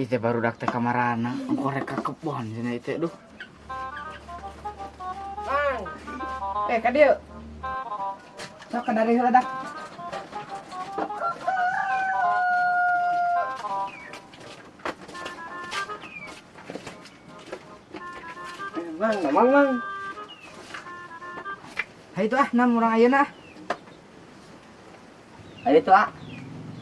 Ih teh barudak teh kamarana, engko rek ka kebon cenah ieu teh duh. Mang. Ka dieu. Sok ka dari heula dak. Mang, mang, mang. Hayu tuh ah, nam urang ayeuna ah. Hayu tuh ah.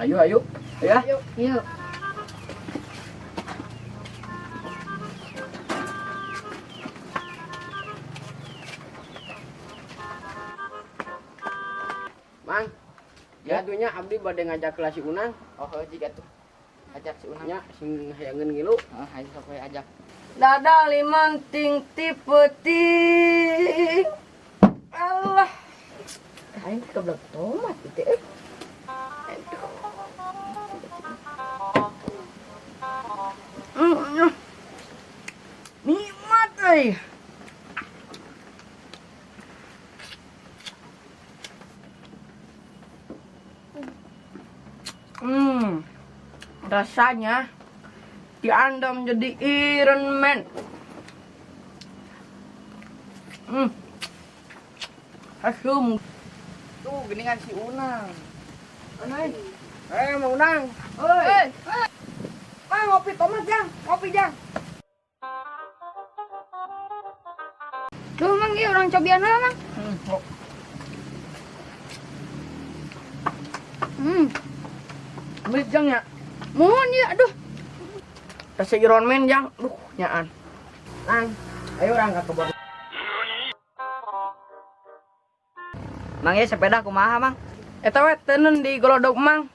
Ayo, ayo. Ayo ah. Ayo. Yuk. Mang, ya atunya abdi bade ngajak kelas si Unang. Oh, heuh jiga tuh. Ajak si Unang. Nya sing hayangeun ngilu. Heeh, hayu sok we ajak. Dada limanting ti peuting. Allah. Aing keblek tomat itu euy. Aduh. Nikmat euy. Rasanya diandam jadi Iron Man. Asum. Tuh, geningan si Unang. Unang. Mang Unang. Oi. Oi. Ngopi tomat, Jang. Ngopi, Jang. Tuh, Mang, ieu urang cobian heula, Mang. Sok. Amis, Jang, ya? Mohon ya, aduh. Rasa Iron Man, Jang. Duh, nyaan. Mang, ayo urang ka kebon. Mang, ieu sepeda kumaha, Mang? Eta we teuneun di golodog, Mang.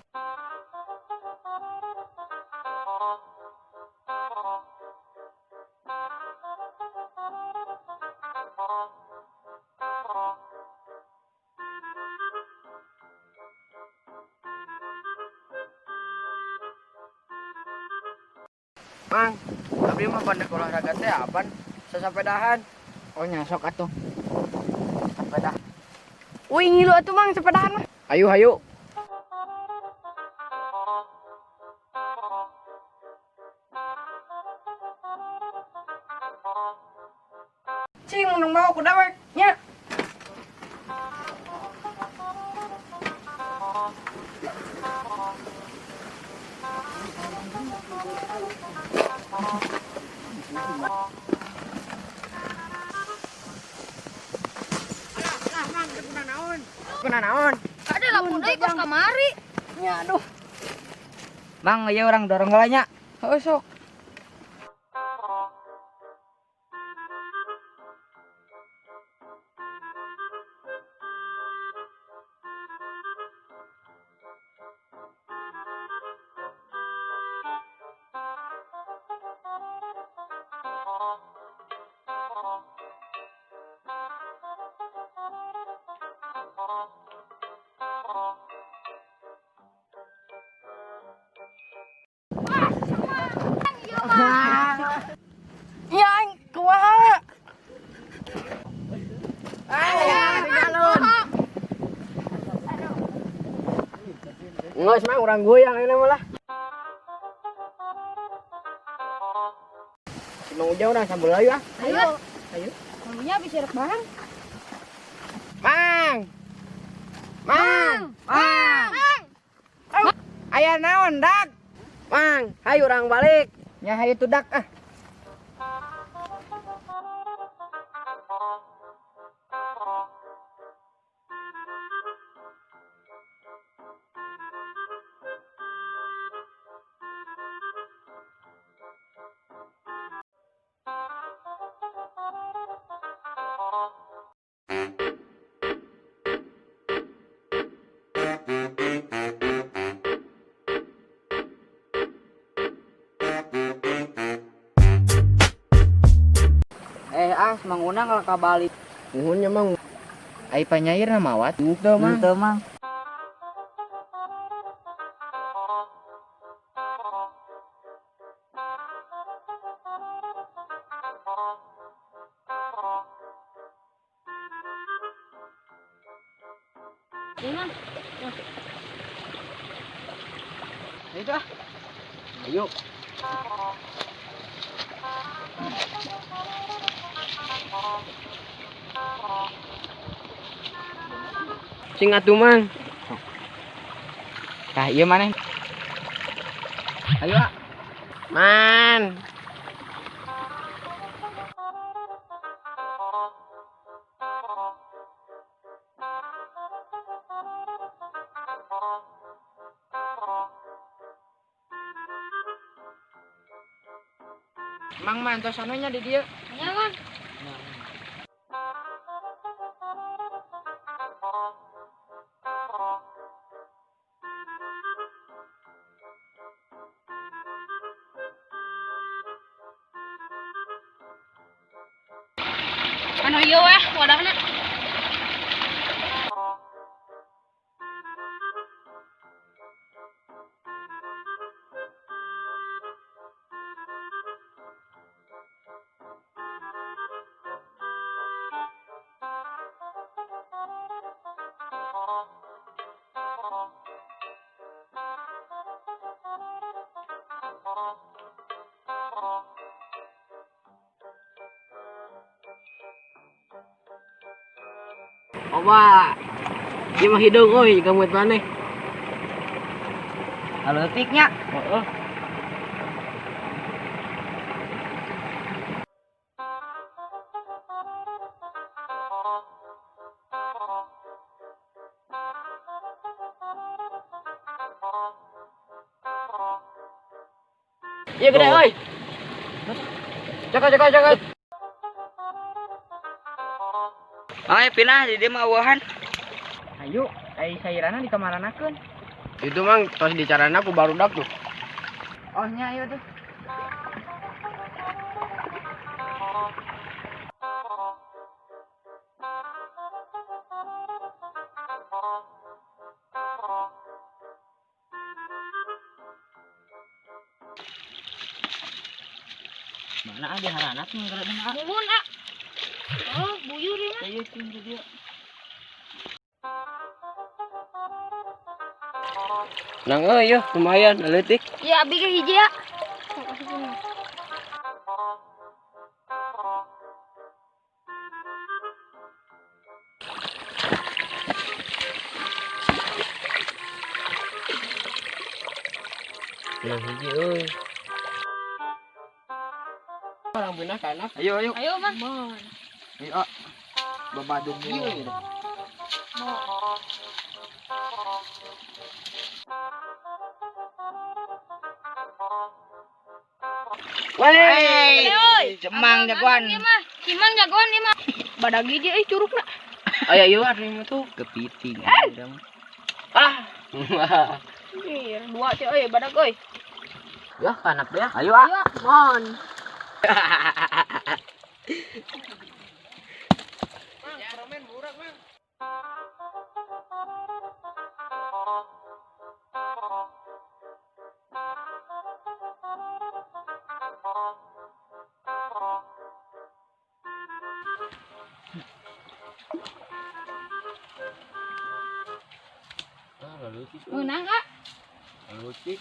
Mang, abdi mah pandai olahraga teh apaan? Sasapedahan. Oh, nyasok atuh. Sepeda. Wih, ngilu atuh, Mang, sepedahan mah. Ayo, ayo. Cing, mun mau ku dewek nya. Kuna naon? Ada lapun deui kos kamari. Nya aduh. Mang, ieu urang dorong heula nya. Heuh sok. Yang kuat. Nggak, semang orang goyang ini malah. Si Mang Ujang orang sambal ayo ah. Ayo. Ayo. Maunya habis sirup barang. Mang. Mang. Mang. Mang. Aya naon, Dak? Mang, hayu orang balik. Nya hayu tuh Dak ah. Mang Unang kalau ka Bali. Nuhun nya, Mang. Ai panyair na mawat. Henteu, Mang. Henteu, Mang. Ini, Mang. Ayo ah. Ayo. Cing atuh Mang. Tah ieu maneh. Ayo ah. Man. Mang man tos anu nya di dieu. Nya Mang. Anu ieu weh wadahna. Oba. Ieu mah hidung euy gameut maneh. Aleutik nya. Heeh. Ieu gede euy. Jaga jaga jaga. Ayo pindah di dieu mah eueuhan. Ayo, ai sayurana dikamaranakeun. Itu Mang tos dicarana ku barudak tuh. Oh nya ayo tuh. Mana ada harana tuh geura mah. Muhun ah. Oh, buyur ieu mah. Ayo cing di dieu. Nang euy yeuh lumayan leutik. Ieu abi ge hiji ya. Nang hiji euy. Orang beunah kana. Ayo ayo. Ayo Mang. Ayo ah. Babadung ieu. Wey. Cemang jagoan. Ieu mah, Cimang jagoan ieu mah. Badag hiji euy curugna. Aya ieu atuh mah tuh. Kepiting. Ah. Iya, dua teh euy badag euy. Ya kanap ya. Ayo ah. Ayo, mon. Mang, romen burak, Mang. Meunang ah. Leutik.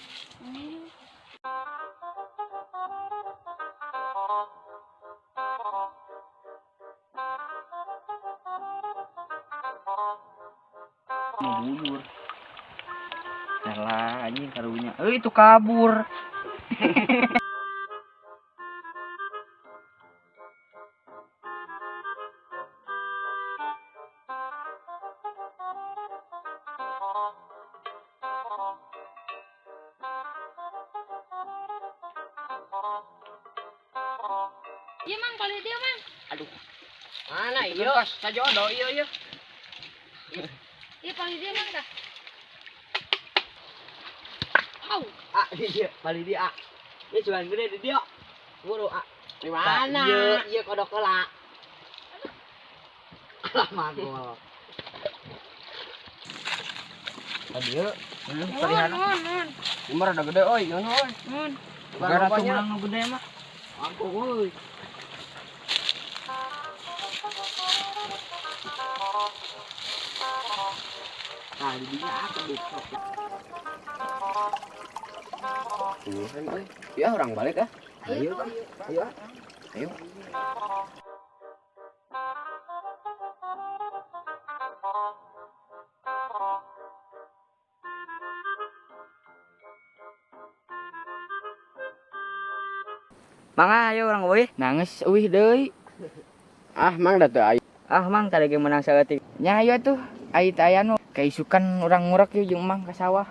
Buyur. Salah anjing karunya. Eh itu kabur. Ieu Mang palih dieu Mang. Aduh. Mana ieu? Sajodo ieu ieu. Ieu palih dieu Mang tah. Au. Ah, iya, palih dieu ah. Ieu cuman gede di dieu. Buru ah. Di mana? Ieu ieu kodok heula. Alah magol. Tadi ieu. Nuhun, nuhun, nuhun. Ieu mah rada gede euy, ieu euy. Nuhun. Gara tuh menang nu gede mah. Aku euy. Nah, di dinya aku besok. Tuhan euy. Ya orang balik ah. Ayo. Ayo. Ah. Ayo. Mangga ayo urang euy. Nangis euy deui. Ah, mang da teu ayo. Ah mang tadi ge menang saeutik. Nya ayo atuh, ai teh aya nu kaisukan urang ngurek yeuh jeung Mang ka sawah.